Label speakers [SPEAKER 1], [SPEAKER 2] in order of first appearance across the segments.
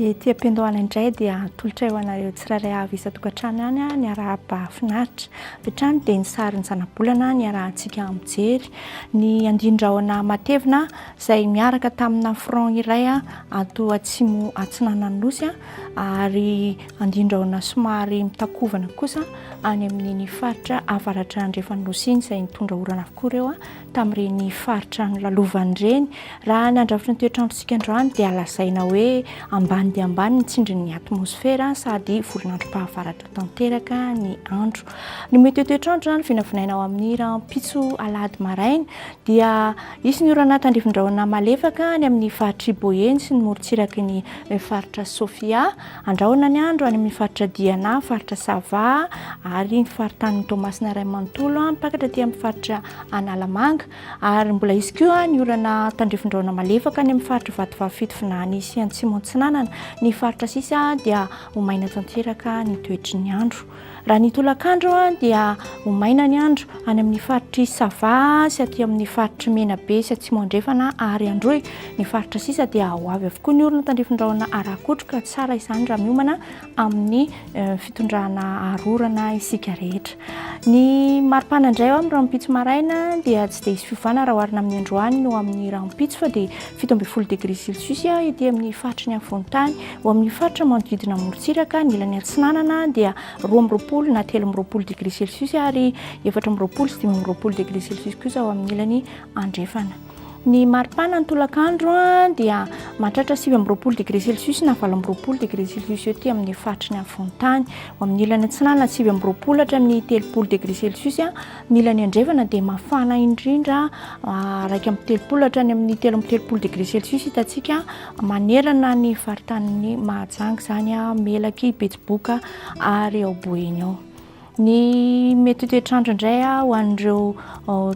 [SPEAKER 1] Ety am-piandohana indray dia atolotray ho anareo tsirairay avy isan-tokantrano ihany ny arahaba finaritra. Avy hatrany dia ny sarin'ny zanabolana niarahantsika mijery. Ny andian-drahona matevina izay miaraka tamina front iray ato atsimo atsinanan'ny nosy ary andian-drahona somary mitakovana kosa any amin'iny faritra avaratra andrefan'ny nosy iny izay nitondra orana avokoa ireo. tamin'ireny faritra nolalovany ireny. Raha ny handrafitra ny toetr'androntsika androany dia lazaina hoe ambany dia ambany ny tsindrin'ny atmosfera sady volon'androm-pahavaratra tanteraka ny andro. Ny mety ho toetr'andro no vinavinaina ao amin'ny rahampitso alahady maraina dia hisy ny orana tandrifin-drahona malefaka any amin'ny faritr'i Boeny sy ny morontsiraky ny faritra Sofia. Andrahona ny andro any amin'ny faritra Diana, faritra Sava ary ny faritanin'i Toamasina iray manontolo, mipakatra aty amin'ny faritra Analamanga. Ary mbola hisy koa ny orana tandrifin-drahona malefaka any amin'ny faritra Vatovavy Fitovinany sy Antsimo Antsinanana. Ny faritra sisa dia ho maina tanteraka ny toetry ny andro. Raha ny tolakandro dia ho maina ny andro any amin'ny faritr'i Sava sy aty amin'ny faritr'i Menabe sy Atsimo Andrefana ary Androy. Ny faritra sisa dia ho avy avokoa ny orona tandrifin-drahona ara-kotroka. Tsara izany raha miomana amin'ny fitondrana aro-orana isika rehetra. Ny maripana indray ao amin'ny rahampitso maraina dia tsy dia hisy fiovana raha oharina amin'ny androany no amin'ny rahampitso fa dia 17 degré celsius ety amin'ny faritry ny afovoan-tany. Ho amin'ny faritra manodidina morontsiraka, ny ilany atsinanana dia 22 na 23 degré celsius ary 24 sy 25 degré celsius kosa ao amin'ny ilany andrefana. Ny maripana ny tolakandro dia mahatratra 29 degré celsius na 28 degré celsius eo aty amin'ny faritry ny afovoan-tany. Ho amin'ny ilany atsinanana 29 hatramin'ny 30 degré celsius Ny ilany andrefana dia mafana indrindra, 31 hatrany amin'ny 33 degré celsius hitantsika manerana ny faritanin'i Mahajanga izany, Melaky, Betsiboka ary ao Boeny ao. Ny mety ho toetr'andro indray ho an'ireo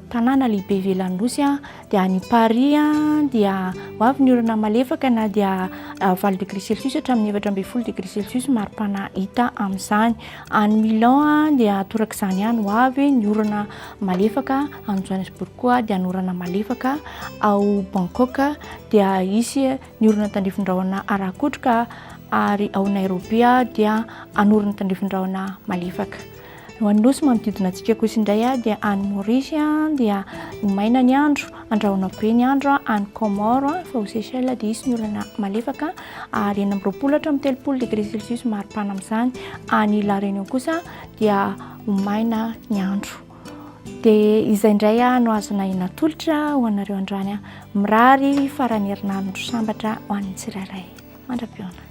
[SPEAKER 1] tanàna lehibe ivelan'ny Nosy dia any Paris dia ho avy ny orana malefaka na dia 8 degré celsius hatramin'ny 14 degré celsius maripana hita amin'izany. Any Milan dia torak'izany ihany ho avy ny orana malefaka, any Johannesburg koa dia hanorana malefaka, ao Bangkok dia hisy ny orana tandrifin-drahona ara-kotroka ary ao Nairobi dia hanorana tandrifin-drahona malefaka. Ho an'ny nosy manodidina antsika kosa indray dia any Maurice dia ho maina ny andro, andrahona be ny andro any Comores fa ao Seychelles dia hisy ny orana malefaka ary 26 hatramin'ny 30 degré celsius maripana amin'izany. Any La Réunion kosa dia ho maina ny andro. Dia izay indray no azonay natolotra ho anareo androany. Mirary faran'ny herinandro sambatra ho an'ny tsirairay. Mandra-pihaona.